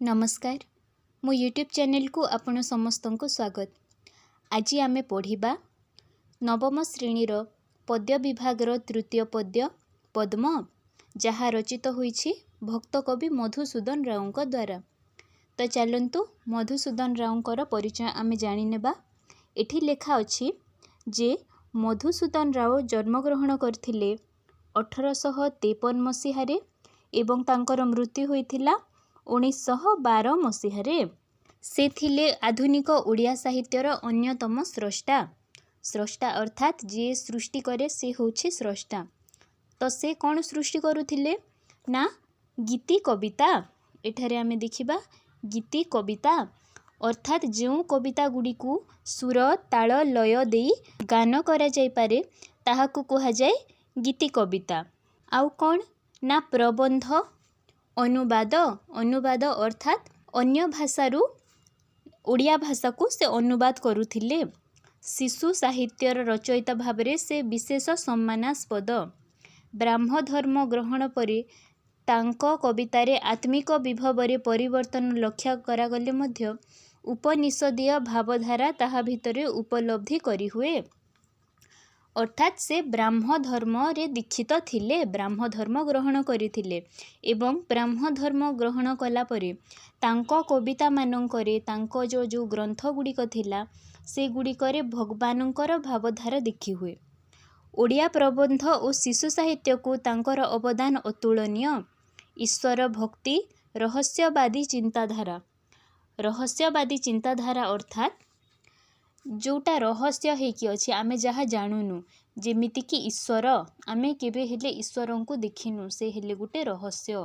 ନମସ୍କାର, ମୋ ୟୁଟ୍ୟୁବ୍ ଚ୍ୟାନେଲକୁ ଆପଣ ସମସ୍ତଙ୍କୁ ସ୍ୱାଗତ। ଆଜି ଆମେ ପଢ଼ିବା ନବମ ଶ୍ରେଣୀର ପଦ୍ୟ ବିଭାଗର ତୃତୀୟ ପଦ୍ୟ ପଦ୍ମ, ଯାହା ରଚିତ ହୋଇଛି ଭକ୍ତକବି ମଧୁସୂଦନ ରାଓଙ୍କ ଦ୍ୱାରା। ତ ଚାଲନ୍ତୁ, ମଧୁସୂଦନ ରାଓଙ୍କର ପରିଚୟ ଆମେ ଜାଣିନେବା। ଏଠି ଲେଖା ଅଛି ଯେ ମଧୁସୂଦନ ରାଓ ଜନ୍ମଗ୍ରହଣ କରିଥିଲେ 1853 ମସିହାରେ ଏବଂ ତାଙ୍କର ମୃତ୍ୟୁ ହୋଇଥିଲା 1912 ମସିହାରେ। ସେ ଥିଲେ ଆଧୁନିକ ଓଡ଼ିଆ ସାହିତ୍ୟର ଅନ୍ୟତମ ସ୍ରଷ୍ଟା। ସ୍ରଷ୍ଟା ଅର୍ଥାତ୍ ଯିଏ ସୃଷ୍ଟି କରେ, ସେ ହେଉଛି ସ୍ରଷ୍ଟା। ତ ସେ କ'ଣ ସୃଷ୍ଟି କରୁଥିଲେ ନା ଗୀତି କବିତା। ଏଠାରେ ଆମେ ଦେଖିବା ଗୀତି କବିତା, ଅର୍ଥାତ୍ ଯେଉଁ କବିତା ଗୁଡ଼ିକୁ ସୁର, ତାଳ, ଲୟ ଦେଇ ଗାନ କରାଯାଇପାରେ, ତାହାକୁ କୁହାଯାଏ ଗୀତି କବିତା। ଆଉ କ'ଣ ନା ପ୍ରବନ୍ଧ, ଅନୁବାଦ। ଅନୁବାଦ ଅର୍ଥାତ୍ ଅନ୍ୟ ଭାଷାରୁ ଓଡ଼ିଆ ଭାଷାକୁ ସେ ଅନୁବାଦ କରୁଥିଲେ। ଶିଶୁ ସାହିତ୍ୟର ରଚୟିତା ଭାବରେ ସେ ବିଶେଷ ସମ୍ମାନାସ୍ପଦ। ବ୍ରାହ୍ମ ଧର୍ମ ଗ୍ରହଣ ପରେ ତାଙ୍କ କବିତାରେ ଆତ୍ମିକ ବିଭବରେ ପରିବର୍ତ୍ତନ ଲକ୍ଷ୍ୟ କରାଗଲେ ମଧ୍ୟ ଉପନିଷଦୀୟ ଭାବଧାରା ତାହା ଭିତରେ ଉପଲବ୍ଧି କରିହୁଏ। ଅର୍ଥାତ୍ ସେ ବ୍ରାହ୍ମ ଧର୍ମରେ ଦୀକ୍ଷିତ ଥିଲେ, ବ୍ରାହ୍ମ ଧର୍ମ ଗ୍ରହଣ କରିଥିଲେ ଏବଂ ବ୍ରାହ୍ମ ଧର୍ମ ଗ୍ରହଣ କଲା ପରେ ତାଙ୍କ କବିତାମାନଙ୍କରେ, ତାଙ୍କ ଯେଉଁ ଯେଉଁ ଗ୍ରନ୍ଥ ଗୁଡ଼ିକ ଥିଲା, ସେଗୁଡ଼ିକରେ ଭଗବାନଙ୍କର ଭାବଧାରା ଦେଖିହୁଏ। ଓଡ଼ିଆ ପ୍ରବନ୍ଧ ଓ ଶିଶୁ ସାହିତ୍ୟକୁ ତାଙ୍କର ଅବଦାନ ଅତୁଳନୀୟ। ଈଶ୍ୱର ଭକ୍ତି, ରହସ୍ୟବାଦୀ ଚିନ୍ତାଧାରା। ରହସ୍ୟବାଦୀ ଚିନ୍ତାଧାରା ଅର୍ଥାତ୍ ଯେଉଁଟା ରହସ୍ୟ ହେଇକି ଅଛି, ଆମେ ଯାହା ଜାଣୁନୁ, ଯେମିତିକି ଈଶ୍ୱର। ଆମେ କେବେ ହେଲେ ଈଶ୍ୱରଙ୍କୁ ଦେଖିନୁ, ସେ ହେଲେ ଗୋଟେ ରହସ୍ୟ।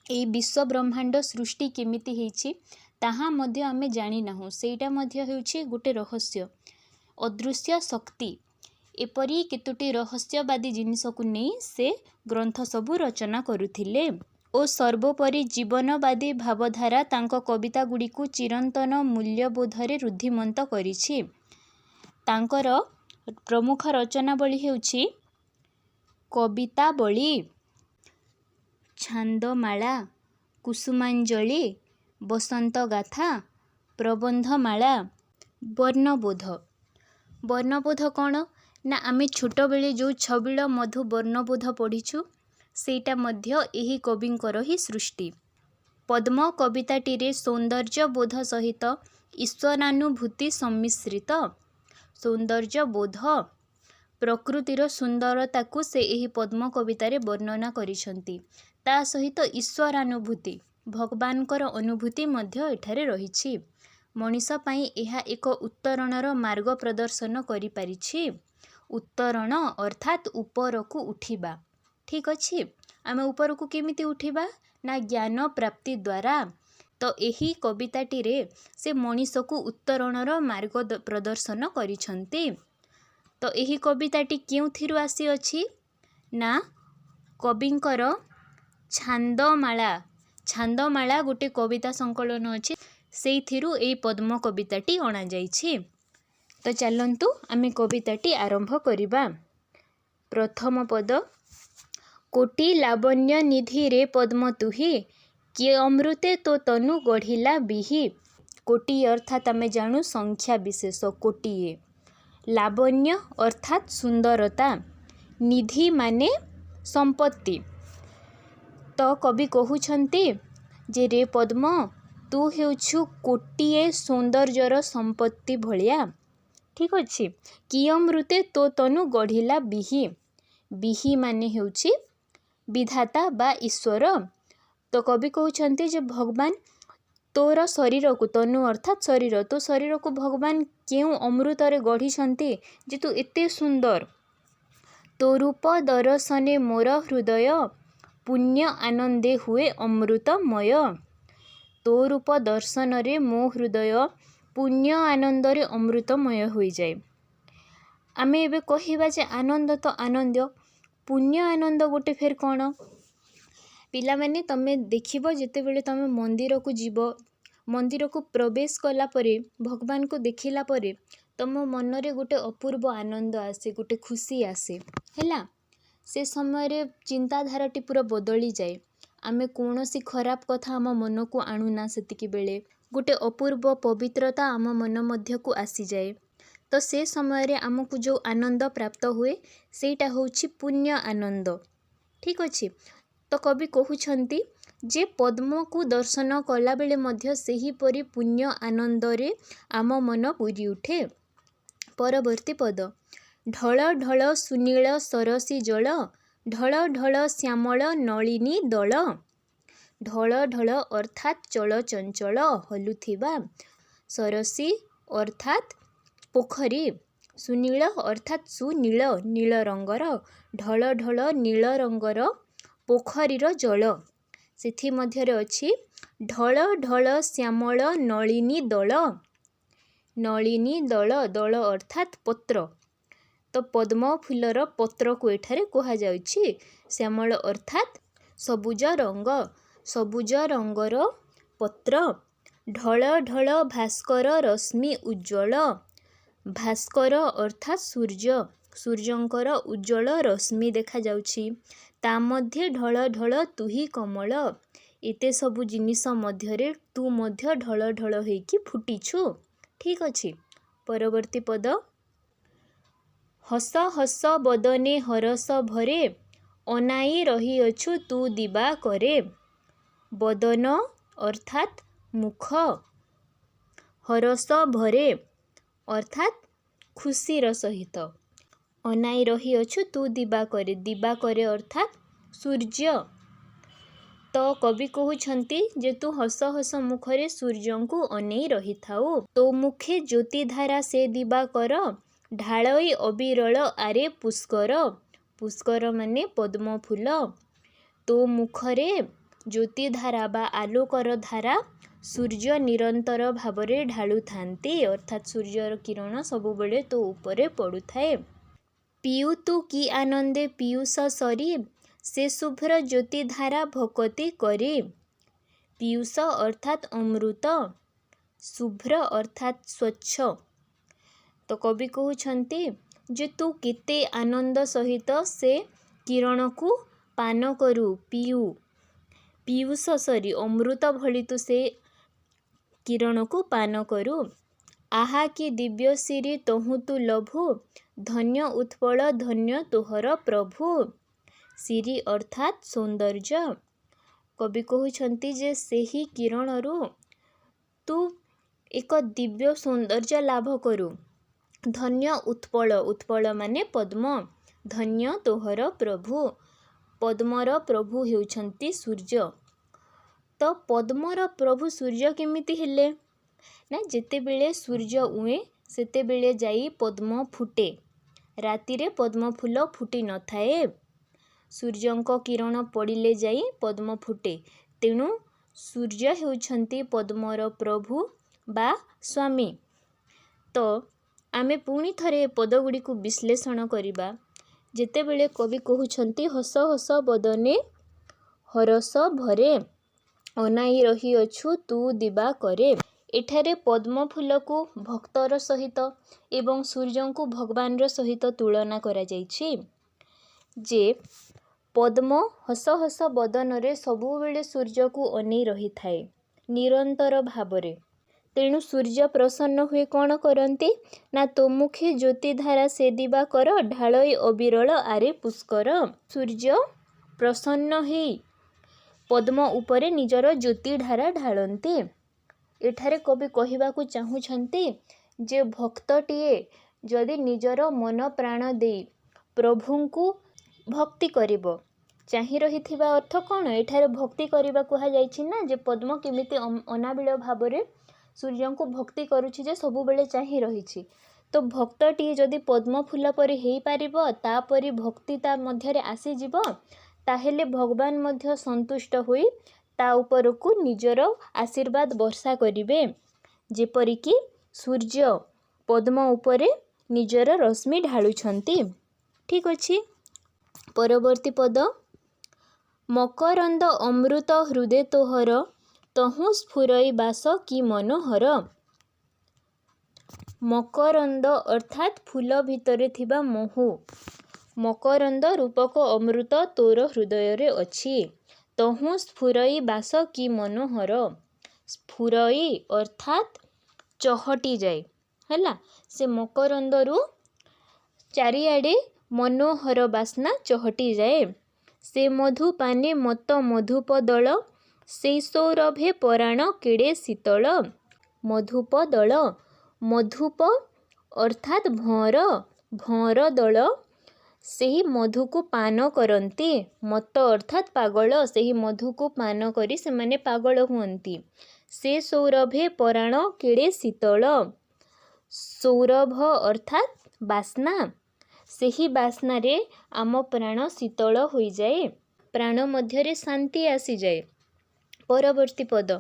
ଏଇ ବିଶ୍ୱ ବ୍ରହ୍ମାଣ୍ଡ ସୃଷ୍ଟି କେମିତି ହେଇଛି, ତାହା ମଧ୍ୟ ଆମେ ଜାଣିନାହୁଁ, ସେଇଟା ମଧ୍ୟ ହେଉଛି ଗୋଟେ ରହସ୍ୟ। ଅଦୃଶ୍ୟ ଶକ୍ତି, ଏପରି କେତୋଟି ରହସ୍ୟବାଦୀ ଜିନିଷକୁ ନେଇ ସେ ଗ୍ରନ୍ଥ ସବୁ ରଚନା କରୁଥିଲେ ଓ ସର୍ବୋପରି ଜୀବନବାଦୀ ଭାବଧାରା ତାଙ୍କ କବିତା ଗୁଡ଼ିକୁ ଚିରନ୍ତନ ମୂଲ୍ୟବୋଧରେ ରୁଦ୍ଧିମନ୍ତ କରିଛି। ତାଙ୍କର ପ୍ରମୁଖ ରଚନାବଳୀ ହେଉଛି କବିତାବଳୀ, ଛାନ୍ଦମାଳା, କୁସୁମାଞ୍ଜଳି, ବସନ୍ତ ଗାଥା, ପ୍ରବନ୍ଧମାଳା, ବର୍ଣ୍ଣବୋଧ। ବର୍ଣ୍ଣବୋଧ କ'ଣ ନା ଆମେ ଛୋଟବେଳେ ଯେଉଁ ଛବିଳ ମଧୁ ବର୍ଣ୍ଣବୋଧ ପଢ଼ିଛୁ, ସେଇଟା ମଧ୍ୟ ଏହି କବିଙ୍କର ହିଁ ସୃଷ୍ଟି। ପଦ୍ମ କବିତାଟିରେ ସୌନ୍ଦର୍ଯ୍ୟବୋଧ ସହିତ ଈଶ୍ୱରାନୁଭୂତି ସମ୍ମିଶ୍ରିତ। ସୌନ୍ଦର୍ଯ୍ୟବୋଧ, ପ୍ରକୃତିର ସୁନ୍ଦରତାକୁ ସେ ଏହି ପଦ୍ମ କବିତାରେ ବର୍ଣ୍ଣନା କରିଛନ୍ତି। ତା ସହିତ ଈଶ୍ୱରାନୁଭୂତି, ଭଗବାନଙ୍କର ଅନୁଭୂତି ମଧ୍ୟ ଏଠାରେ ରହିଛି। ମଣିଷ ପାଇଁ ଏହା ଏକ ଉତ୍ତରଣର ମାର୍ଗ ପ୍ରଦର୍ଶନ କରିପାରିଛି। ଉତ୍ତରଣ ଅର୍ଥାତ୍ ଉପରକୁ ଉଠିବା। ଠିକ୍ ଅଛି, ଆମେ ଉପରକୁ କେମିତି ଉଠିବା ନା ଜ୍ଞାନ ପ୍ରାପ୍ତି ଦ୍ୱାରା। ତ ଏହି କବିତାଟିରେ ସେ ମଣିଷକୁ ଉତ୍ତରଣର ମାର୍ଗ ପ୍ରଦର୍ଶନ କରିଛନ୍ତି। ତ ଏହି କବିତାଟି କେଉଁଥିରୁ ଆସିଅଛି ନା କବିଙ୍କର ଛାନ୍ଦମାଳା। ଛାନ୍ଦମାଳା ଗୋଟେ କବିତା ସଂକଳନ ଅଛି, ସେଇଥିରୁ ଏଇ ପଦ୍ମ କବିତାଟି ଅଣାଯାଇଛି। ତ ଚାଲନ୍ତୁ, ଆମେ କବିତାଟି ଆରମ୍ଭ କରିବା। ପ୍ରଥମ ପଦ: କୋଟି ଲାବଣ୍ୟ ନିଧିରେ ପଦ୍ମ ତୁହି, କି ଅମୃତେ ତୋ ତନୁ ଗଢ଼ିଲା ବିହି। କୋଟି ଅର୍ଥାତ୍ ଆମେ ଜାଣୁ ସଂଖ୍ୟା ବିଶେଷ, କୋଟିଏ। ଲାବଣ୍ୟ ଅର୍ଥାତ୍ ସୁନ୍ଦରତା, ନିଧି ମାନେ ସମ୍ପତ୍ତି। ତ କବି କହୁଛନ୍ତି ଯେ ରେ ପଦ୍ମ, ତୁ ହେଉଛୁ କୋଟିଏ ସୌନ୍ଦର୍ଯ୍ୟର ସମ୍ପତ୍ତି ଭଳିଆ। ଠିକ୍ ଅଛି। କି ଅମୃତେ ତୋ ତନୁ ଗଢ଼ିଲା ବିହି। ବିହି ମାନେ ହେଉଛି ବିଧାତା ବା ଈଶ୍ୱର। ତ କବି କହୁଛନ୍ତି ଯେ ଭଗବାନ ତୋର ଶରୀରକୁ, ତନୁ ଅର୍ଥାତ୍ ଶରୀର, ତୋ ଶରୀରକୁ ଭଗବାନ କେଉଁ ଅମୃତରେ ଗଢ଼ିଛନ୍ତି ଯେ ତୁ ଏତେ ସୁନ୍ଦର। ତୋ ରୂପ ଦରଶନେ ମୋର ହୃଦୟ ପୁଣ୍ୟ ଆନନ୍ଦେ ହୁଏ ଅମୃତମୟ। ତୋ ରୂପ ଦର୍ଶନରେ ମୋ ହୃଦୟ ପୁଣ୍ୟ ଆନନ୍ଦରେ ଅମୃତମୟ ହୋଇଯାଏ। ଆମେ ଏବେ କହିବା ଯେ ଆନନ୍ଦ ତ ଆନନ୍ଦ, ପୁଣ୍ୟ ଆନନ୍ଦ ଗୋଟେ ଫେର କ'ଣ? ପିଲାମାନେ, ତମେ ଦେଖିବ, ଯେତେବେଳେ ତମେ ମନ୍ଦିରକୁ ଯିବ, ମନ୍ଦିରକୁ ପ୍ରବେଶ କଲା ପରେ, ଭଗବାନଙ୍କୁ ଦେଖିଲା ପରେ ତମ ମନରେ ଗୋଟେ ଅପୂର୍ବ ଆନନ୍ଦ ଆସେ, ଗୋଟେ ଖୁସି ଆସେ। ହେଲା, ସେ ସମୟରେ ଚିନ୍ତାଧାରାଟି ପୁରା ବଦଳିଯାଏ। ଆମେ କୌଣସି ଖରାପ କଥା ଆମ ମନକୁ ଆଣୁନା। ସେତିକି ବେଳେ ଗୋଟେ ଅପୂର୍ବ ପବିତ୍ରତା ଆମ ମନ ମଧ୍ୟକୁ ଆସିଯାଏ। ତ ସେ ସମୟରେ ଆମକୁ ଯେଉଁ ଆନନ୍ଦ ପ୍ରାପ୍ତ ହୁଏ, ସେଇଟା ହେଉଛି ପୁଣ୍ୟ ଆନନ୍ଦ। ଠିକ୍ ଅଛି? ତ କବି କହୁଛନ୍ତି ଯେ ପଦ୍ମକୁ ଦର୍ଶନ କଲାବେଳେ ମଧ୍ୟ ସେହିପରି ପୁଣ୍ୟ ଆନନ୍ଦରେ ଆମ ମନ ପୁରି ଉଠେ। ପରବର୍ତ୍ତୀ ପଦ, ଢଳ ଢଳ ସୁନୀଳ ସରସୀ ଜଳ, ଢଳ ଢଳ ଶ୍ୟାମଳ ନଳିନୀ ଦଳ। ଢଳ ଢଳ ଅର୍ଥାତ୍ ଚଳଚଞ୍ଚଳ, ହଲୁଥିବା। ସରସୀ ଅର୍ଥାତ୍ ପୋଖରୀ। ସୁନୀଳ ଅର୍ଥାତ୍ ସୁନୀଳ, ନୀଳ ରଙ୍ଗର। ଢଳ ଢଳ ନୀଳ ରଙ୍ଗର ପୋଖରୀର ଜଳ, ସେଥିମଧ୍ୟରେ ଅଛି ଢଳ ଢଳ ଶ୍ୟାମଳ ନଳିନୀ ଦଳ। ନଳିନୀ ଦଳ, ଦଳ ଅର୍ଥାତ୍ ପତ୍ର। ତ ପଦ୍ମ ଫୁଲର ପତ୍ରକୁ ଏଠାରେ କୁହାଯାଉଛି। ଶ୍ୟାମଳ ଅର୍ଥାତ୍ ସବୁଜ ରଙ୍ଗ, ସବୁଜ ରଙ୍ଗର ପତ୍ର। ଢଳ ଢଳ ଭାସ୍କର ରଶ୍ମି ଉଜ୍ଜ୍ୱଳ। ଭାସ୍କର ଅର୍ଥାତ୍ ସୂର୍ଯ୍ୟ, ସୂର୍ଯ୍ୟଙ୍କର ଉଜ୍ଜ୍ୱଳ ରଶ୍ମି ଦେଖାଯାଉଛି। ତା ମଧ୍ୟେ ଢଳ ଢଳ ତୁହି କମଳ। ଏତେ ସବୁ ଜିନିଷ ମଧ୍ୟରେ ତୁ ମଧ୍ୟ ଢଳ ଢଳ ହେଇକି ଫୁଟିଛୁ। ଠିକ୍ ଅଛି? ପରବର୍ତ୍ତୀ ପଦ, ହସ ହସ ବଦନେ ହରଷ ଭରେ, ଅନାଇ ରହିଅଛୁ ତୁ ଦିବାକରେ। ବଦନ ଅର୍ଥାତ୍ ମୁଖ, ହରଷ ଭରେ ଅର୍ଥାତ୍ ଖୁସିର ସହିତ, ଅନାଇ ରହିଅଛୁ ତୁ ଦିବାକରେ। ଦିବାକରେ ଅର୍ଥାତ୍ ସୂର୍ଯ୍ୟ। ତ କବି କହୁଛନ୍ତି ଯେ ତୁ ହସ ହସ ମୁଖରେ ସୂର୍ଯ୍ୟଙ୍କୁ ଅନେଇ ରହିଥାଉ। ତୋ ମୁଖେ ଜ୍ୟୋତିଧାରା ସେ ଦିବାକର, ଢାଳଇ ଅବିରଳ ଆରେ ପୁଷ୍କର। ପୁଷ୍କର ମାନେ ପଦ୍ମ ଫୁଲ। ତୋ ମୁଖରେ ଜ୍ୟୋତିଧାରା ବା ଆଲୋକର ଧାରା ସୂର୍ଯ୍ୟ ନିରନ୍ତର ଭାବରେ ଢାଳୁଥାନ୍ତି, ଅର୍ଥାତ୍ ସୂର୍ଯ୍ୟର କିରଣ ସବୁବେଳେ ତୋ ଉପରେ ପଡ଼ୁଥାଏ। ପିଉ ତୁ କି ଆନନ୍ଦେ ପୀୟୁଷ ସରି, ସେ ଶୁଭ୍ର ଜ୍ୟୋତିଧାରା ଭକତି କରି। ପୀୟୁଷ ଅର୍ଥାତ୍ ଅମୃତ, ଶୁଭ୍ର ଅର୍ଥାତ୍ ସ୍ୱଚ୍ଛ। ତ କବି କହୁଛନ୍ତି ଯେ ତୁ କେତେ ଆନନ୍ଦ ସହିତ ସେ କିରଣକୁ ପାନ କରୁ, ପିଉ। ପୀୟୁଷ ସରି, ଅମୃତ ଭଳି ତୁ ସେ କିରଣକୁ ପାନ କରୁ। ଆହା କି ଦିବ୍ୟ ଶିରୀ ତହୁଁ ତୁ ଲଭୁ, ଧନ୍ୟ ଉତ୍ପଳ ଧନ୍ୟ ତୋହର ପ୍ରଭୁ। ଶିରୀ ଅର୍ଥାତ୍ ସୌନ୍ଦର୍ଯ୍ୟ। କବି କହୁଛନ୍ତି ଯେ ସେହି କିରଣରୁ ତୁ ଏକ ଦିବ୍ୟ ସୌନ୍ଦର୍ଯ୍ୟ ଲାଭ କରୁ। ଧନ୍ୟ ଉତ୍ପଳ, ଉତ୍ପଳ ମାନେ ପଦ୍ମ, ଧନ୍ୟ ତୋହର ପ୍ରଭୁ। ପଦ୍ମର ପ୍ରଭୁ ହେଉଛନ୍ତି ସୂର୍ଯ୍ୟ। ତ ପଦ୍ମର ପ୍ରଭୁ ସୂର୍ଯ୍ୟ କେମିତି ହେଲେ? ନା, ଯେତେବେଳେ ସୂର୍ଯ୍ୟ ଉଏଁ ସେତେବେଳେ ଯାଇ ପଦ୍ମ ଫୁଟେ। ରାତିରେ ପଦ୍ମ ଫୁଲ ଫୁଟି ନଥାଏ। ସୂର୍ଯ୍ୟଙ୍କ କିରଣ ପଡ଼ିଲେ ଯାଇ ପଦ୍ମ ଫୁଟେ। ତେଣୁ ସୂର୍ଯ୍ୟ ହେଉଛନ୍ତି ପଦ୍ମର ପ୍ରଭୁ ବା ସ୍ୱାମୀ। ତ ଆମେ ପୁଣି ଥରେ ଏ ପଦଗୁଡ଼ିକୁ ବିଶ୍ଳେଷଣ କରିବା। ଯେତେବେଳେ କବି କହୁଛନ୍ତି ହସ ହସ ବଦନେ ହରଷ ଭରେ, ଅନାଇ ରହିଅଛୁ ତୁ ଦିବାକରେ, ଏଠାରେ ପଦ୍ମ ଫୁଲକୁ ଭକ୍ତର ସହିତ ଏବଂ ସୂର୍ଯ୍ୟଙ୍କୁ ଭଗବାନର ସହିତ ତୁଳନା କରାଯାଇଛି, ଯେ ପଦ୍ମ ହସ ହସ ବଦନରେ ସବୁବେଳେ ସୂର୍ଯ୍ୟକୁ ଅନେଇ ରହିଥାଏ ନିରନ୍ତର ଭାବରେ। ତେଣୁ ସୂର୍ଯ୍ୟ ପ୍ରସନ୍ନ ହୋଇ କ'ଣ କରନ୍ତି? ନା, ତୋ ମୁଖେ ଜ୍ୟୋତିଧାରା ସେ ଦିବାକର, ଢାଳଇ ଅବିରଳ ଆରେ ପୁଷ୍କର। ସୂର୍ଯ୍ୟ ପ୍ରସନ୍ନ ହେଇ ପଦ୍ମ ଉପରେ ନିଜର ଜ୍ୟୋତିଧାରା ଢାଳନ୍ତି। ଏଠାରେ କବି କହିବାକୁ ଚାହୁଁଛନ୍ତି ଯେ ଭକ୍ତଟିଏ ଯଦି ନିଜର ମନ ପ୍ରାଣ ଦେଇ ପ୍ରଭୁଙ୍କୁ ଭକ୍ତି କରିବ। ଚାହିଁ ରହିଥିବା ଅର୍ଥ କ'ଣ? ଏଠାରେ ଭକ୍ତି କରିବା କୁହାଯାଇଛି ନା, ଯେ ପଦ୍ମ କେମିତି ଅନାବିଳ ଭାବରେ ସୂର୍ଯ୍ୟଙ୍କୁ ଭକ୍ତି କରୁଛି ଯେ ସବୁବେଳେ ଚାହିଁ ରହିଛି। ତ ଭକ୍ତଟିଏ ଯଦି ପଦ୍ମ ଫୁଲ ପରି ହେଇପାରିବ, ତାପରି ଭକ୍ତି ତା ମଧ୍ୟରେ ଆସିଯିବ, ତାହେଲେ ଭଗବାନ ମଧ୍ୟ ସନ୍ତୁଷ୍ଟ ହୋଇ ତା ଉପରକୁ ନିଜର ଆଶୀର୍ବାଦ ବର୍ଷା କରିବେ, ଯେପରିକି ସୂର୍ଯ୍ୟ ପଦ୍ମ ଉପରେ ନିଜର ରଶ୍ମି ଢାଳୁଛନ୍ତି। ଠିକ୍ ଅଛି? ପରବର୍ତ୍ତୀ ପଦ, ମକରନ୍ଦ ଅମୃତ ହୃଦେ ତୋହର, ତହୁଁ ସ୍ଫୁରଇ ବାସ କି ମନୋହର। ମକରନ୍ଦ ଅର୍ଥାତ୍ ଫୁଲ ଭିତରେ ଥିବା ମହୁ। ମକରନ୍ଦ ରୂପକ ଅମୃତ ତୋର ହୃଦୟରେ ଅଛି। ତହୁଁ ସ୍ଫୁରଇ ବାସ କି ମନୋହର। ସ୍ଫୁରଇ ଅର୍ଥାତ୍ ଚହଟିଯାଏ। ହେଲା, ସେ ମକରନ୍ଦରୁ ଚାରିଆଡ଼େ ମନୋହର ବାସ୍ନା ଚହଟିଯାଏ। ସେ ମଧୁ ପାନେ ମତ୍ତ ମଧୁପ ଦଳ, ସେଇ ସୌରଭେ ପରାଣ କେଡ଼େ ଶୀତଳ। ମଧୁପ ଦଳ, ମଧୁପ ଅର୍ଥାତ୍ ଭଅଁର, ଭଅଁର ଦଳ ସେହି ମଧୁକୁ ପାନ କରନ୍ତି। ମତ୍ତ ଅର୍ଥାତ୍ ପାଗଳ, ସେହି ମଧୁକୁ ପାନ କରି ସେମାନେ ପାଗଳ ହୁଅନ୍ତି। ସେ ସୌରଭେ ପରାଣ କେଡ଼େ ଶୀତଳ। ସୌରଭ ଅର୍ଥାତ୍ ବାସ୍ନା, ସେହି ବାସ୍ନାରେ ଆମ ପ୍ରାଣ ଶୀତଳ ହୋଇଯାଏ, ପ୍ରାଣ ମଧ୍ୟରେ ଶାନ୍ତି ଆସିଯାଏ। ପରବର୍ତ୍ତୀ ପଦ,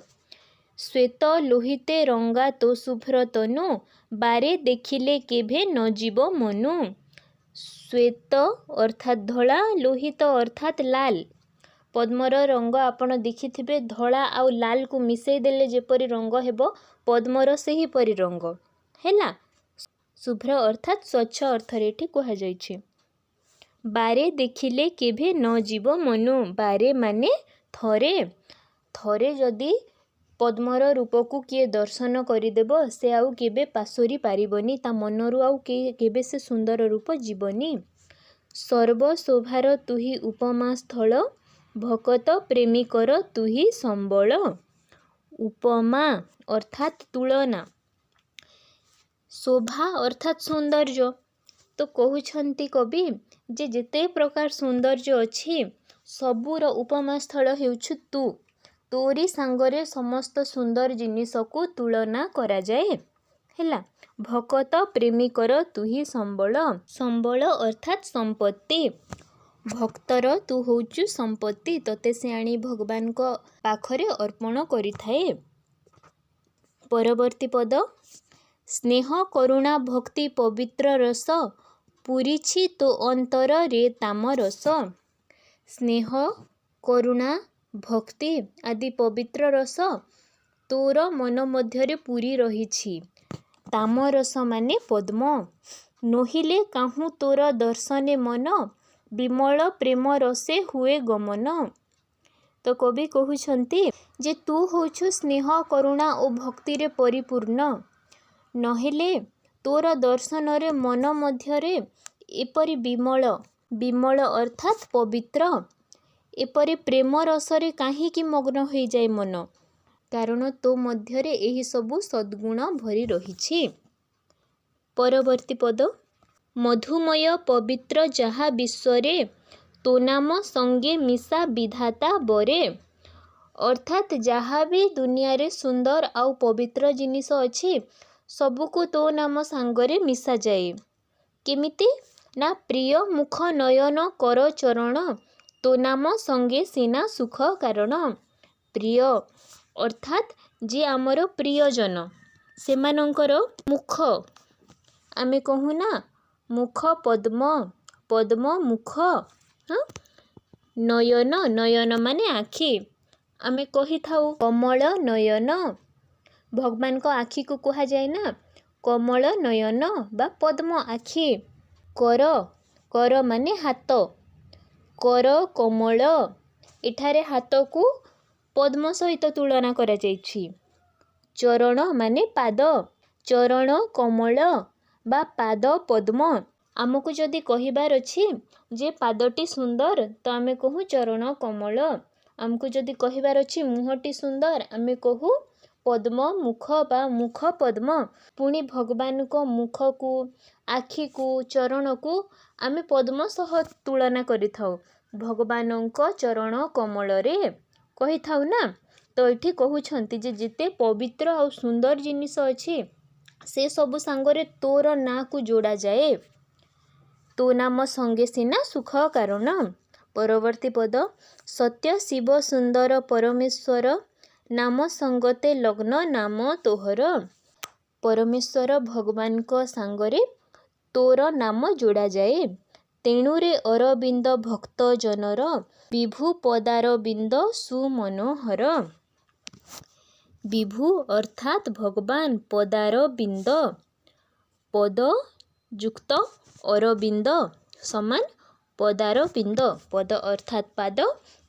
ଶ୍ୱେତ ଲୋହିତେ ରଙ୍ଗା ତୋ ଶୁଭ୍ର ତନୁ, ବାରେ ଦେଖିଲେ କେଭେ ନ ଯିବ ମନୁ। ଶ୍ୱେତ ଅର୍ଥାତ୍ ଧଳା, ଲୋହିତ ଅର୍ଥାତ୍ ଲାଲ। ପଦ୍ମର ରଙ୍ଗ ଆପଣ ଦେଖିଥିବେ, ଧଳା ଆଉ ଲାଲକୁ ମିଶାଇ ଦେଲେ ଯେପରି ରଙ୍ଗ ହେବ, ପଦ୍ମର ସେହିପରି ରଙ୍ଗ ହେଲା। ଶୁଭ୍ର ଅର୍ଥାତ୍ ସ୍ୱଚ୍ଛ ଅର୍ଥରେ ଏଠି କୁହାଯାଇଛି। ବାରେ ଦେଖିଲେ କେଭେ ନ ଯିବ ମନୁ। ବାରେ ମାନେ ଥରେ। ଥରେ ଯଦି ପଦ୍ମର ରୂପକୁ କିଏ ଦର୍ଶନ କରିଦେବ, ସେ ଆଉ କେବେ ପାଶୋରି ପାରିବନି, ତା ମନରୁ ଆଉ କେବେ ସେ ସୁନ୍ଦର ରୂପ ଯିବନି। ସର୍ବ ଶୋଭାର ତୁହି ଉପମା ସ୍ଥଳ, ଭକତ ପ୍ରେମିକର ତୁହି ସମ୍ବଳ। ଉପମା ଅର୍ଥାତ୍ ତୁଳନା, ଶୋଭା ଅର୍ଥାତ୍ ସୌନ୍ଦର୍ଯ୍ୟ। ତ କହୁଛନ୍ତି କବି ଯେ ଯେତେ ପ୍ରକାର ସୌନ୍ଦର୍ଯ୍ୟ ଅଛି, ସବୁର ଉପମା ସ୍ଥଳ ହେଉଛୁ ତୁ। ତୋରି ସାଙ୍ଗରେ ସମସ୍ତ ସୁନ୍ଦର ଜିନିଷକୁ ତୁଳନା କରାଯାଏ। ହେଲା, ଭକତ ପ୍ରେମିକର ତୁହି ସମ୍ବଳ। ସମ୍ବଳ ଅର୍ଥାତ୍ ସମ୍ପତ୍ତି। ଭକ୍ତର ତୁ ହେଉଛୁ ସମ୍ପତ୍ତି, ତତେ ସେ ଆଣି ଭଗବାନଙ୍କ ପାଖରେ ଅର୍ପଣ କରିଥାଏ। ପରବର୍ତ୍ତୀ ପଦ, ସ୍ନେହ କରୁଣା ଭକ୍ତି ପବିତ୍ର ରସ, ପୁରିଛି ତୋ ଅନ୍ତରରେ ତାମରସ। ସ୍ନେହ, କରୁଣା, ଭକ୍ତି ଆଦି ପବିତ୍ର ରସ ତୋର ମନ ମଧ୍ୟରେ ପୁରି ରହିଛି। ତାମରସ ମାନେ ପଦ୍ମ। ନୋହିଲେ କାହୁଁ ତୋର ଦର୍ଶନେ ମନ, ବିମଳ ପ୍ରେମ ରସେ ହୁଏ ଗମନ। ତ କବି କହୁଛନ୍ତି ଯେ ତୁ ହେଉଛୁ ସ୍ନେହ, କରୁଣା ଓ ଭକ୍ତିରେ ପରିପୂର୍ଣ୍ଣ, ନହେଲେ ତୋର ଦର୍ଶନରେ ମନ ମଧ୍ୟରେ ଏପରି ବିମଳ, ବିମଳ ଅର୍ଥାତ୍ ପବିତ୍ର, ଏପରି ପ୍ରେମ ରସରେ କାହିଁକି ମଗ୍ନ ହୋଇଯାଏ ମନ? କାରଣ ତୋ ମଧ୍ୟରେ ଏହିସବୁ ସଦ୍ଗୁଣ ଭରି ରହିଛି। ପରବର୍ତ୍ତୀ ପଦ, ମଧୁମୟ ପବିତ୍ର ଯାହା ବିଶ୍ୱରେ, ତୋ ନାମ ସଙ୍ଗେ ମିଶା ବିଧାତା ବରେ। ଅର୍ଥାତ୍ ଯାହା ବି ଦୁନିଆରେ ସୁନ୍ଦର ଆଉ ପବିତ୍ର ଜିନିଷ ଅଛି, ସବୁକୁ ତୋ ନାମ ସାଙ୍ଗରେ ମିଶାଯାଏ। କେମିତି ନା, ପ୍ରିୟ ମୁଖ ନୟନ କର ଚରଣ, ତୋ ନାମ ସଙ୍ଗେ ସିନା ସୁଖ କାରଣ। ପ୍ରିୟ ଅର୍ଥାତ୍ ଯିଏ ଆମର ପ୍ରିୟଜନ, ସେମାନଙ୍କର ମୁଖ, ଆମେ କହୁନା ମୁଖ ପଦ୍ମ, ପଦ୍ମ ମୁଖ। ହଁ, ନୟନ, ନୟନ ମାନେ ଆଖି, ଆମେ କହିଥାଉ କମଳ ନୟନ। ଭଗବାନଙ୍କ ଆଖିକୁ କୁହାଯାଏ ନା କମଳ ନୟନ ବା ପଦ୍ମ ଆଖି। କର, କର ମାନେ ହାତ, କର କମଳ, ଏଠାରେ ହାତକୁ ପଦ୍ମ ସହିତ ତୁଳନା କରାଯାଇଛି। ଚରଣ ମାନେ ପାଦ, ଚରଣ କମଳ ବା ପାଦ ପଦ୍ମ। ଆମକୁ ଯଦି କହିବାର ଅଛି ଯେ ପାଦଟି ସୁନ୍ଦର, ତ ଆମେ କହୁ ଚରଣ କମଳ। ଆମକୁ ଯଦି କହିବାର ଅଛି ମୁହଁଟି ସୁନ୍ଦର, ଆମେ କହୁ ପଦ୍ମ ମୁଖ ବା ମୁଖ ପଦ୍ମ। ପୁଣି ଭଗବାନଙ୍କ ମୁଖକୁ, ଆଖିକୁ, ଚରଣକୁ ଆମେ ପଦ୍ମ ସହ ତୁଳନା କରିଥାଉ। ଭଗବାନଙ୍କ ଚରଣ କମଳରେ କହିଥାଉ ନା। ତ ଏଠି କହୁଛନ୍ତି ଯେ ଯେତେ ପବିତ୍ର ଆଉ ସୁନ୍ଦର ଜିନିଷ ଅଛି, ସେ ସବୁ ସାଙ୍ଗରେ ତୋର ନାଁକୁ ଯୋଡ଼ାଯାଏ। ତୋ ନାମ ସଙ୍ଗେ ସିନା ସୁଖ କାରଣ। ପରବର୍ତ୍ତୀ ପଦ, ସତ୍ୟ ଶିବ ସୁନ୍ଦର ପରମେଶ୍ୱର, ନାମ ସଙ୍ଗତେ ଲଗ୍ନ ନାମ ତୋହର। ପରମେଶ୍ୱର ଭଗବାନଙ୍କ ସାଙ୍ଗରେ ତୋର ନାମ ଯୋଡ଼ାଯାଏ। ତେଣୁରେ ଅରବିନ୍ଦ ଭକ୍ତ ଜନର, ବିଭୁ ପଦାରବିନ୍ଦ ସୁମନୋହର। ବିଭୁ ଅର୍ଥାତ୍ ଭଗବାନ, ପଦାରବିନ୍ଦ, ପଦ ଯୁକ୍ତ ଅରବିନ୍ଦ ସମାନ ପଦାରବିନ୍ଦ। ପଦ ଅର୍ଥାତ୍ ପାଦ,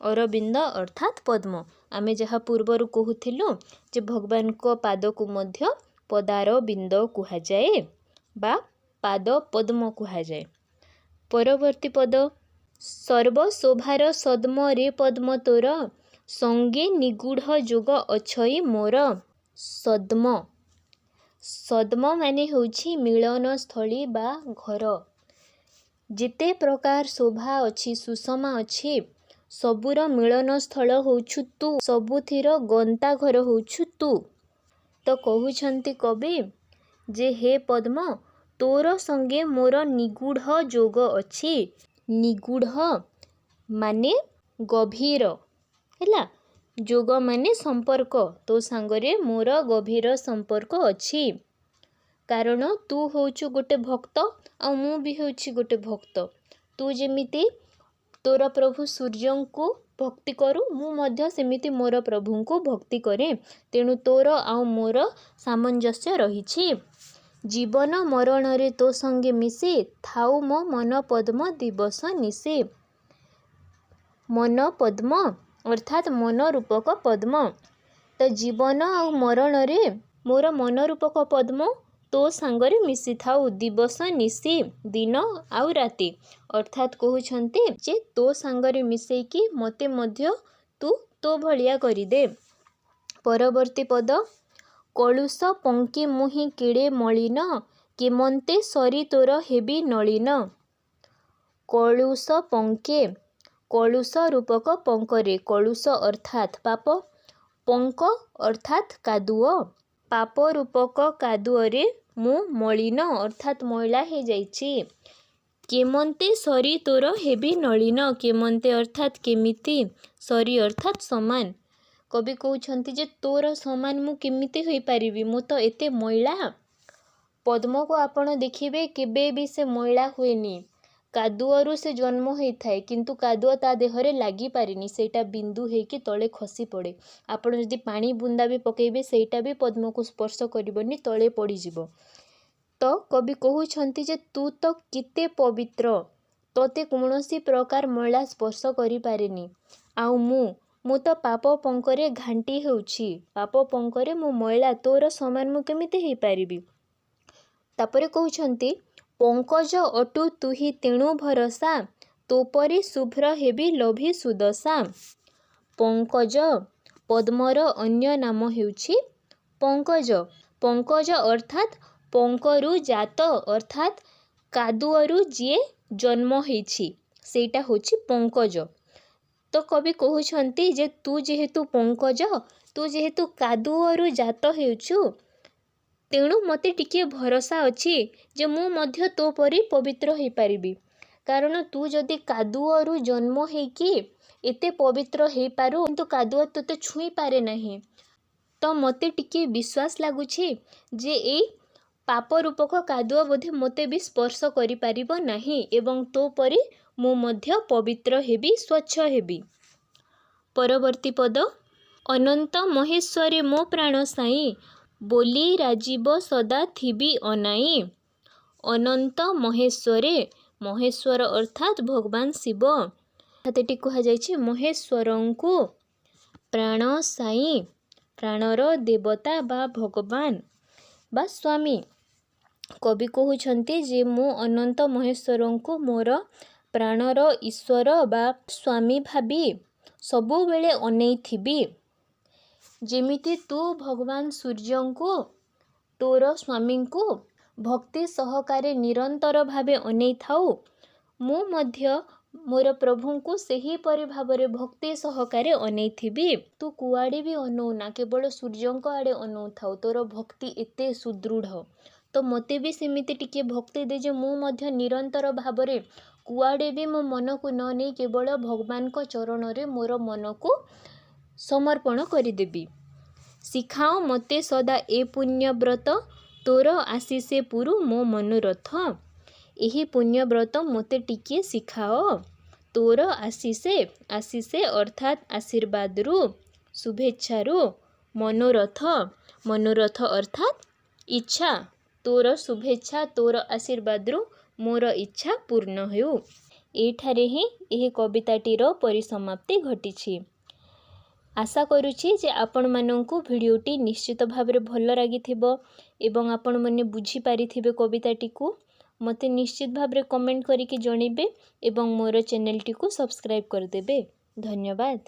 ଅରବିନ୍ଦ ଅର୍ଥାତ୍ ପଦ୍ମ। ଆମେ ଯାହା ପୂର୍ବରୁ କହୁଥିଲୁ ଯେ ଭଗବାନଙ୍କ ପାଦକୁ ମଧ୍ୟ ପଦାରବିନ୍ଦ କୁହାଯାଏ ବା ପାଦ ପଦ୍ମ କୁହାଯାଏ। ପରବର୍ତ୍ତୀ ପଦ, ସର୍ବଶୋଭାର ସଦ୍ମ ରେ ପଦ୍ମ ତୋର, ସଙ୍ଗେ ନିଗୂଢ଼ ଯୋଗ ଅଛଇ ମୋର। ସଦ୍ମ, ସଦ୍ମ ମାନେ ହେଉଛି ମିଳନସ୍ଥଳୀ ବା ଘର। ଯେତେ ପ୍ରକାର ଶୋଭା ଅଛି, ସୁଷମା ଅଛି, ସବୁର ମିଳନସ୍ଥଳ ହେଉଛୁ ତୁ, ସବୁଥିର ଗନ୍ତାଘର ହେଉଛୁ ତୁ। ତ କହୁଛନ୍ତି କବି ଯେ ହେ ପଦ୍ମ, ତୋର ସଙ୍ଗେ ମୋର ନିଗୂଢ଼ ଯୋଗ ଅଛି। ନିଗୂଢ଼ ମାନେ ଗଭୀର, ହେଲା, ଯୋଗ ମାନେ ସମ୍ପର୍କ। ତୋ ସାଙ୍ଗରେ ମୋର ଗଭୀର ସମ୍ପର୍କ ଅଛି, କାରଣ ତୁ ହେଉଛୁ ଗୋଟେ ଭକ୍ତ ଆଉ ମୁଁ ବି ହେଉଛି ଗୋଟେ ଭକ୍ତ। ତୁ ଯେମିତି ତୋର ପ୍ରଭୁ ସୂର୍ଯ୍ୟଙ୍କୁ ଭକ୍ତି କରୁ, ମୁଁ ମଧ୍ୟ ସେମିତି ମୋର ପ୍ରଭୁଙ୍କୁ ଭକ୍ତି କରେ। ତେଣୁ ତୋର ଆଉ ମୋର ସାମଞ୍ଜସ୍ୟ ରହିଛି। ଜୀବନ ମରଣରେ ତୋ ସଙ୍ଗେ ମିଶି ଥାଉ ମୋ ମନ ପଦ୍ମ ଦିବସ ନିଶି। ମନ ପଦ୍ମ ଅର୍ଥାତ୍ ମନ ରୂପକ ପଦ୍ମ। ତ ଜୀବନ ଆଉ ମରଣରେ ମୋର ମନ ରୂପକ ପଦ୍ମ ତୋ ସାଙ୍ଗରେ ମିଶିଥାଉ। ଦିବସ ନିଶି, ଦିନ ଆଉ ରାତି। ଅର୍ଥାତ୍ କହୁଛନ୍ତି ଯେ ତୋ ସାଙ୍ଗରେ ମିଶେଇକି ମୋତେ ମଧ୍ୟ ତୁ ତୋ ଭଳିଆ କରିଦେ। ପରବର୍ତ୍ତୀ ପଦ, କଳୁଷ ପଙ୍କେ ମୁହିଁ କେଡ଼େ ମଳିନ, କେମନ୍ତେ ସରି ତୋର ହେବି ନଳିନ। କଳୁଷ ପଙ୍କେ, କଳୁଷ ରୂପକ ପଙ୍କରେ। କଳୁଷ ଅର୍ଥାତ୍ ପାପ, ପଙ୍କ ଅର୍ଥାତ୍ କାଦୁଅ। ପାପ ରୂପକ କାଦୁଅରେ ମୁଁ ମଳିନ ଅର୍ଥାତ୍ ମଇଳା ହେଇଯାଇଛି। କେମନ୍ତେ ସରି ତୋର ହେବି ନଳିନ। କେମନ୍ତେ ଅର୍ଥାତ୍ କେମିତି, ସରି ଅର୍ଥାତ୍ ସମାନ। କବି କହୁଛନ୍ତି ଯେ ତୋର ସମାନ ମୁଁ କେମିତି ହୋଇପାରିବି, ମୁଁ ତ ଏତେ ମଇଳା। ପଦ୍ମକୁ ଆପଣ ଦେଖିବେ, କେବେ ବି ସେ ମଇଳା ହୁଏନି। କାଦୁଅରୁ ସେ ଜନ୍ମ ହେଇଥାଏ, କିନ୍ତୁ କାଦୁଅ ତା ଦେହରେ ଲାଗିପାରେନି, ସେଇଟା ବିନ୍ଦୁ ହେଇକି ତଳେ ଖସି ପଡ଼େ। ଆପଣ ଯଦି ପାଣି ବୁନ୍ଦା ବି ପକେଇବେ, ସେଇଟା ବି ପଦ୍ମକୁ ସ୍ପର୍ଶ କରିବନି, ତଳେ ପଡ଼ିଯିବ। ତ କବି କହୁଛନ୍ତି ଯେ ତୁ ତ କେତେ ପବିତ୍ର, ତୋତେ କୌଣସି ପ୍ରକାର ମଇଳା ସ୍ପର୍ଶ କରିପାରେନି, ଆଉ ମୁଁ ତ ପାପ ପଙ୍କରେ ଘାଣ୍ଟି ହେଉଛି, ପାପ ପଙ୍କରେ ମୁଁ ମଇଳା, ତୋର ସମାନ ମୁଁ କେମିତି ହେଇପାରିବି? ତାପରେ କହୁଛନ୍ତି, ପଙ୍କଜ ଅଟୁ ତୁହି ତେଣୁ ଭରସା, ତୋପରି ଶୁଭ୍ର ହେବି ଲଭି ସୁଦଶା। ପଙ୍କଜ, ପଦ୍ମର ଅନ୍ୟ ନାମ ହେଉଛି ପଙ୍କଜ। ପଙ୍କଜ ଅର୍ଥାତ୍ ପଙ୍କରୁ ଜାତ, ଅର୍ଥାତ୍ କାଦୁଅରୁ ଯିଏ ଜନ୍ମ ହେଇଛି ସେଇଟା ହେଉଛି ପଙ୍କଜ। ତ କବି କହୁଛନ୍ତି ଯେ ତୁ ଯେହେତୁ ପଙ୍କଜ, ତୁ ଯେହେତୁ କାଦୁଅରୁ ଜାତ ହେଉଛୁ, ତେଣୁ ମୋତେ ଟିକିଏ ଭରସା ଅଛି ଯେ ମୁଁ ମଧ୍ୟ ତୋ ପରି ପବିତ୍ର ହେଇପାରିବି। କାରଣ ତୁ ଯଦି କାଦୁଅରୁ ଜନ୍ମ ହେଇକି ଏତେ ପବିତ୍ର ହେଇପାରୁ, କିନ୍ତୁ କାଦୁଅ ତୋତେ ଛୁଇଁ ପାରେ ନାହିଁ, ତ ମୋତେ ଟିକିଏ ବିଶ୍ୱାସ ଲାଗୁଛି ଯେ ଏଇ ପାପ ରୂପକ କାଦୁଅ ବୋଧେ ମୋତେ ବି ସ୍ପର୍ଶ କରିପାରିବ ନାହିଁ ଏବଂ ତୋ ପରି ମୁଁ ମଧ୍ୟ ପବିତ୍ର ହେବି, ସ୍ୱଚ୍ଛ ହେବି। ପରବର୍ତ୍ତୀ ପଦ, ଅନନ୍ତ ମହେଶ୍ୱରେ ମୋ ପ୍ରାଣ ସାଇଁ, ବୋଲି ରାଜୀବ ସଦା ଥିବି ଅନାଇ। ଅନନ୍ତ ମହେଶ୍ୱରେ, ମହେଶ୍ୱର ଅର୍ଥାତ୍ ଭଗବାନ ଶିବ। ଅର୍ଥାତ୍ ଏଠି କୁହାଯାଇଛି ମହେଶ୍ୱରଙ୍କୁ ପ୍ରାଣ ସାଇଁ, ପ୍ରାଣର ଦେବତା ବା ଭଗବାନ ବା ସ୍ୱାମୀ। କବି କହୁଛନ୍ତି ଯେ ମୁଁ ଅନନ୍ତ ମହେଶ୍ୱରଙ୍କୁ ମୋର ପ୍ରାଣର ଈଶ୍ୱର ବା ସ୍ୱାମୀ ଭାବି ସବୁବେଳେ ଅନେଇଥିବି। ଯେମିତି ତୁ ଭଗବାନ ସୂର୍ଯ୍ୟଙ୍କୁ, ତୋର ସ୍ୱାମୀଙ୍କୁ ଭକ୍ତି ସହକାରେ ନିରନ୍ତର ଭାବେ ଅନେଇଥାଉ, ମୁଁ ମଧ୍ୟ ମୋର ପ୍ରଭୁଙ୍କୁ ସେହିପରି ଭାବରେ ଭକ୍ତି ସହକାରେ ଅନେଇଥିବି। ତୁ କୁଆଡ଼େ ବି ଅନଉନା, କେବଳ ସୂର୍ଯ୍ୟଙ୍କ ଆଡ଼େ ଅନଉଥାଉ, ତୋର ଭକ୍ତି ଏତେ ସୁଦୃଢ଼। ତ ମୋତେ ବି ସେମିତି ଟିକିଏ ଭକ୍ତି ଦେ ଯେ ମୁଁ ମଧ୍ୟ ନିରନ୍ତର ଭାବରେ କୁଆଡ଼େ ବି ମୋ ମନକୁ ନ ନେଇ କେବଳ ଭଗବାନଙ୍କ ଚରଣରେ ମୋର ମନକୁ ସମର୍ପଣ କରିଦେବି। ଶିଖାଅ ମୋତେ ସଦା ଏ ପୁଣ୍ୟବ୍ରତ, ତୋର ଆଶିଷେ ପୁରୁ ମୋ ମନୋରଥ। ଏହି ପୁଣ୍ୟବ୍ରତ ମୋତେ ଟିକିଏ ଶିଖାଅ, ତୋର ଆଶିଷେ, ଆଶିଷେ ଅର୍ଥାତ୍ ଆଶୀର୍ବାଦରୁ, ଶୁଭେଚ୍ଛାରୁ, ମନୋରଥ, ମନୋରଥ ଅର୍ଥାତ୍ ଇଚ୍ଛା, ତୋର ଶୁଭେଚ୍ଛା ତୋର ଆଶୀର୍ବାଦରୁ ମୋର ଇଚ୍ଛା ପୂର୍ଣ୍ଣ ହେଉ। ଏଇଠାରେ ହିଁ ଏହି କବିତାଟିର ପରିସମାପ୍ତି ଘଟିଛି। ଆଶା କରୁଛି ଯେ ଆପଣମାନଙ୍କୁ ଭିଡ଼ିଓଟି ନିଶ୍ଚିତ ଭାବରେ ଭଲ ଲାଗିଥିବ ଏବଂ ଆପଣମାନେ ବୁଝିପାରିଥିବେ କବିତାଟିକୁ। ମୋତେ ନିଶ୍ଚିତ ଭାବରେ କମେଣ୍ଟ କରିକି ଜଣାଇବେ ଏବଂ ମୋର ଚ୍ୟାନେଲଟିକୁ ସବସ୍କ୍ରାଇବ୍ କରିଦେବେ। ଧନ୍ୟବାଦ।